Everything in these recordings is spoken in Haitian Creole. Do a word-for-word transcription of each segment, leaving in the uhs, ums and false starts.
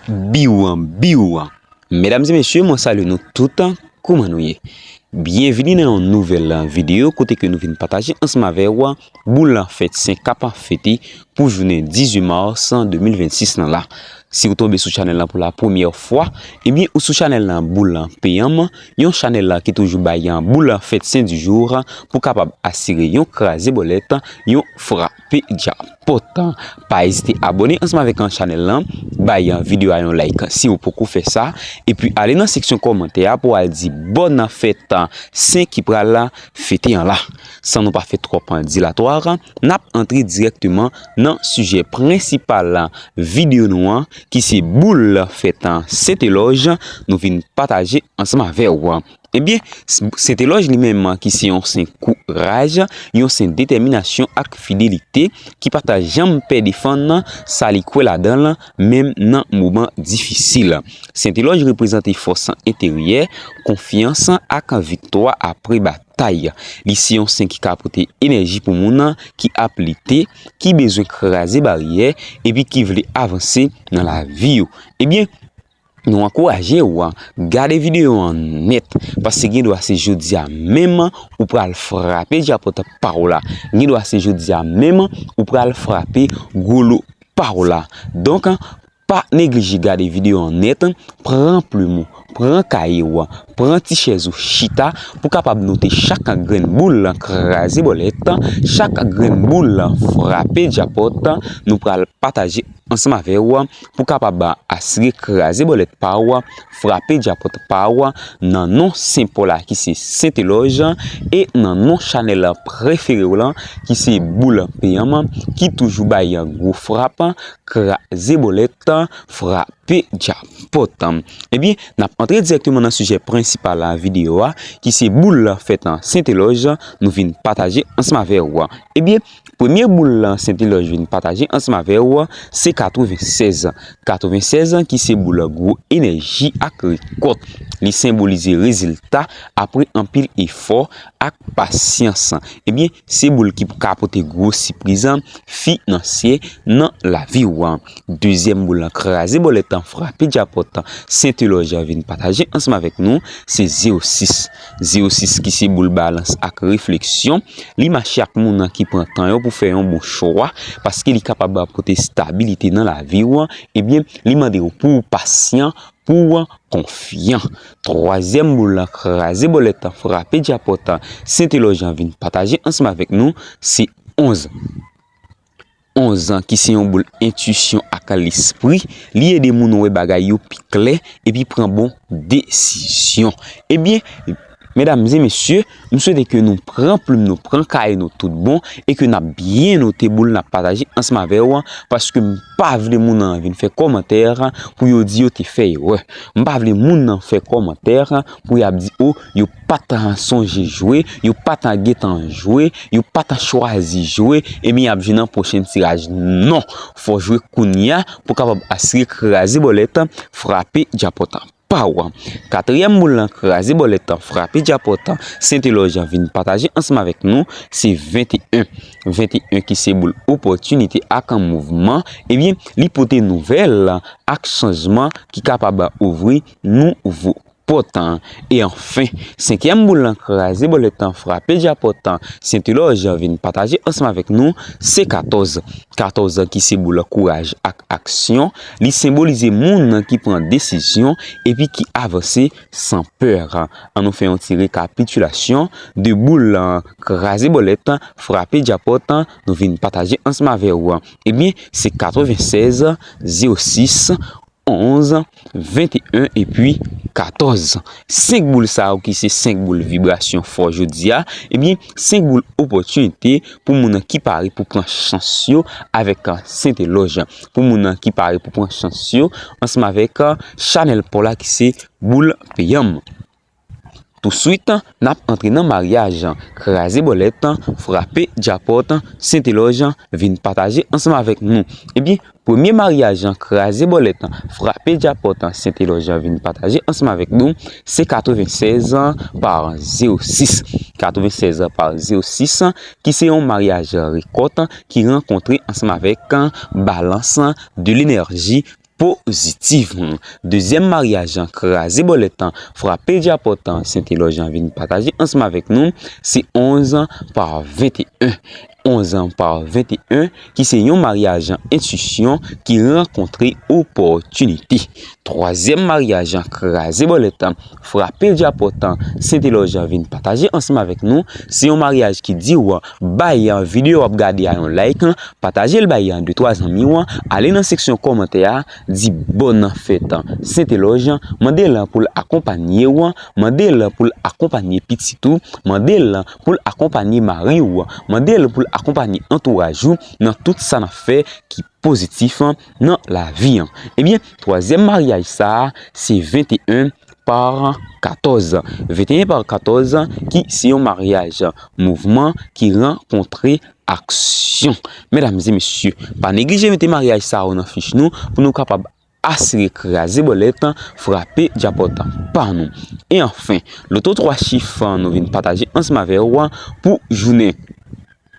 Biw, biw. Medam e mesye, mwen salye nou tout. Kouman nou ye? Byenvini nan yon nouvèl videyo kote ke nou vin pataje ansanm avè w boul fèt sen k ap fete pou jounen dizuit mas de mil vennsis nan la. Si w tonbe sou chanèl lan pou la premyè fwa, ebyen ou sou chanèl lan Boul Peyanm, yon chanèl ki toujou bay boul fèt sen di jou pou kapab asire yon kraze bòlèt, yon frape djapòt. Pa ezite abòne ansanm avèk chanèl lan, bay videyo a yon like si w poko fè sa, epi ale nan seksyon kòmantè a pou w al di bòn fèt sen ki pral fete an la. San nou pa fè twòp dilatwa, n ap antre dirèkteman nan sijè prensipal videyo nou an, ki se boul fèt Sentelòj nou vin pataje ansanm avè w. Ebyen, Sentelòj li menm ki se yon sen kouraj, yon sen detèminasyon ak fidelite, ki pa ta janm pè defann sa li kwè ladan l, menm nan moman difisil. Sentelòj reprezante fòs enteryè, konfyans ak viktwa apre batay. Li se yon sen ki ka pote enèji pou moun ki ap lite, ki bezwen kraze baryè, epi ki vle avanse nan lavi yo. Ebyen, nou ankouraje w gade videyo an nèt, paske gen dwa se jodi a menm ou pral frape djapòt pa w la. Gen dwa se jodi a menm ou pral frape gwo lo pa w la. Donk, pa neglije gade videyo an nèt, pran plim ou, pran kaye w, pran ti chèz ou chita pou kapab note chak grenn boul kraze bòlèt, chak grenn boul frape djapòt nou pral pataje ansanm avè w pou kapab asire kraze bòlèt pa w, frape djapòt pa w nan non sen pa w la ki se Sentelòj e nan non chanèl prefere w lan ki se Boul Peyanm ki toujou bay gwo frap, kraze bòlèt, frape djapòt. Ebyen, n ap antre dirèkteman nan sijè prensipal videyo a, ki se boul fèt Sentelòj nou vin pataje ansanm avè w. Ebyen, premye boul Sentelòj vin pataje ansanm avè w, se katrevennsèz. Katrevennsèz ki se boul gwo enèji ak rekòt. Li senbolize rezilta apre anpil efò ak pasyans. Ebyen, se boul ki ka pote gwo sipriz finansyè nan lavi w. Dezyèm boul kraze bòlèt frape djapòt Sentelòj vin pataje ansanm avèk nou, se zewo sis. Zewo sis ki se boul balans ak refleksyon. Li mache ak moun ki pran tan yo pou fè yon bon chwa, paske li kapab pote stabilite nan lavi w. Ebyen, li mande w pou w pasyan, pou w konfyan. Twazyèm boul kraze bòlèt frape djapòt Sentelòj vin pataje ansanm avèk nou, se onz. Onz ki se yon boul entwisyon ak lespri, li ede moun wè bagay yo pi klè epi pran bon desizyon. Ebyen, medam e mesye, m swete ke nou pran plim nou, pran kaye nou tout bon, e ke n ap byen note boul n ap pataje ansanm avè w, paske m pa vle moun nan vin fè kòmantè pou yo di yo te fè erè. M pa vle moun nan fè kòmantè pou y ap di, o, yo pa t sonje jwe, yo pa t gentan jwe, yo pa t chwazi jwe, ebyen y ap jwe nan pwochen tiraj. Non, fò jwe kounye a pou kapab asire kraze bòlèt, frape djapòt pa w. Katriyèm boul kraze bòlèt frape djapòt Sentelòj vin pataje ansanm avèk nou, se venteyen. Venteyen ki se boul opòtinite ak mouvman, ebyen, li pote nouvèl ak chanjman ki kapab ouvri nouvo pòt. E anfen, senkyèm boul kraze bòlèt frape djapòt Sentelòj vin pataje ansanm avèk nou, se katòz. Katòz ki se boul kouraj ak aksyon. Li senbolize moun ki pran desizyon epi ki avanse san pè. Ann nou fè yon ti rekapitilasyon de boul kraze bòlèt frape djapòt nou vin pataje ansanm avè w. Ebyen, se katrevennsèz, zewo sis, onz, venteyen epi katòz. Senk boul sa yo ki se senk boul vibrasyon fò jodi a, ebyen, senk boul opòtinite pou moun ki pare pou pran chans yo avèk Sentelòj. Pou moun ki pare pou pran chans yo ansanm avèk chanèl pa w la ki se Boul Peyanm. Touswit, n ap antre nan maryaj kraze bòlèt, frape djapòt, Sentelòj vin pataje ansanm avèk nou. Ebyen, premye maryaj kraze bòlèt, frape djapòt, Sentelòj vin pataje ansanm avèk nou, se katrevennsèz pa zewo sis. Katrevennsèz pa zewo sis, ki se yon maryaj rekòt ki rankontre ansanm avèk balans de lenèji pozitif. Dezyèm maryaj kraze bòlèt, frape djapòt Sentelòj vin pataje ansanm avèk nou, se onz pa venteyen. Onz pa venteyen, ki se yon maryaj entwisyon ki rankontre opòtinite. Twazyèm maryaj kraze bòlèt, frape djapòt Sentelòj vin pataje ansanm avèk nou, se yon maryaj ki di w bay videyo w ap gade a yon like, pataje l bay de twa zanmi w, ale nan seksyon kòmantè a, di bòn fèt Sentelòj, mande l pou l akonpanye w, mande l pou l akonpanye pitit ou, mande l pou l akonpanye mari w, mande l pou l akonpanye antouraj ou nan tout sa n ap fè ki pozitif nan lavi an. Ebyen, twazyèm maryaj sa a, se venteyen pa katòz. Venteyen pa katòz, ki se yon maryaj mouvman ki rankontre aksyon. Medam e mesye, pa neglije mete maryaj sa yo nan fich nou pou nou kapab asire kraze bòlèt, frape djapòt pa nou. E anfen, loto twa chif nou vin pataje ansanm avè w pou jounen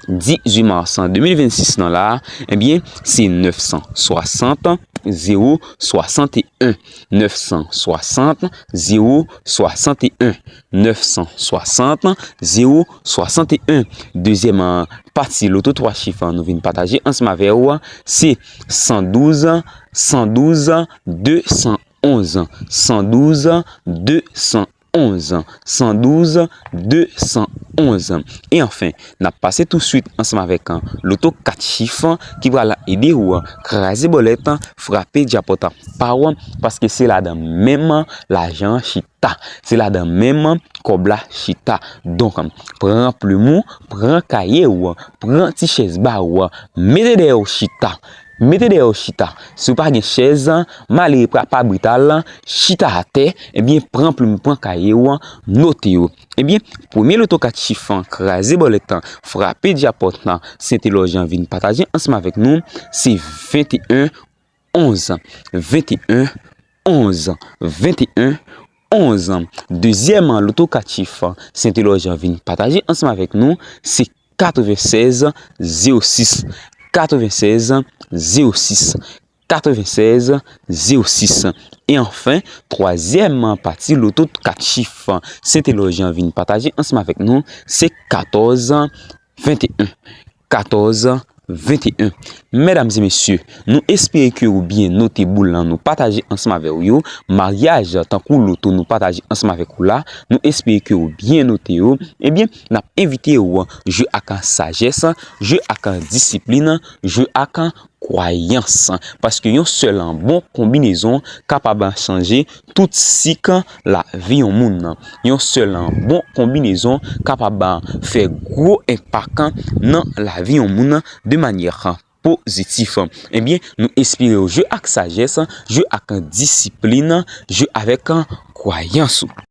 dizuit mas de mil vennsis nan la, ebyen, se nèf san swasant, zewo swasanteyen. Nèf san swasant, zewo swasanteyen. Nèf san swasant, zewo swasanteyen. Dezyèm pati loto twa chif nou vin pataje ansanm avè w, se san douz, san douz, de san onz. San douz, de san onz. San douz, de san onz. E anfen, n ap pase touswit ansanm avèk loto kat chif ki pral ede w kraze bòlèt, frape djapòt pa w, paske se ladan menm lajan an chita. Se ladan menm kòb la chita. Donk, pran plim ou, pran kaye w, pran ti chèz ba w, mete dèyè w chita. Mete dèyè w chita. Si w pa gen chèz, malere pa, pa brital, chita atè, ebyen, pran plim, pran kaye w, note yo. Ebyen, premye loto kat chif kraze bòlèt, frape djapòt Sentelòj vin pataje ansanm avèk nou, se venteyen onz. Venteyen onz. Venteyen onz. Dezyèm loto kat chif Sentelòj vin pataje ansanm avèk nou, se katrevensèz zewo sis. Katrevensèz zewo sis. Katrevensèz zewo sis. E anfen, twazyèm pati loto kat chif Sentelòj vin pataje ansanm avèk nou, se katòz venteyen. Katòz venteyen. Medam e mesye, nou espere ke ou byen note boul lan nou pataje ansanm avè w yo, maryaj tankou loto nou pataje ansanm avèk ou la, nou espere ke ou byen note yo. Ebyen, n ap envite w jwe ak sajès, jwe ak disiplin, jwe ak kwayans. Paske yon sèl bon konbinezon kapab chanje tout sik lavi yon moun. Yon sèl bon konbinezon kapab fè gwo enpak nan lavi yon moun de manyè pozitif. Ebyen, nou espere w jwe ak sajès, jwe ak disiplin, jwe avèk kwayans ou.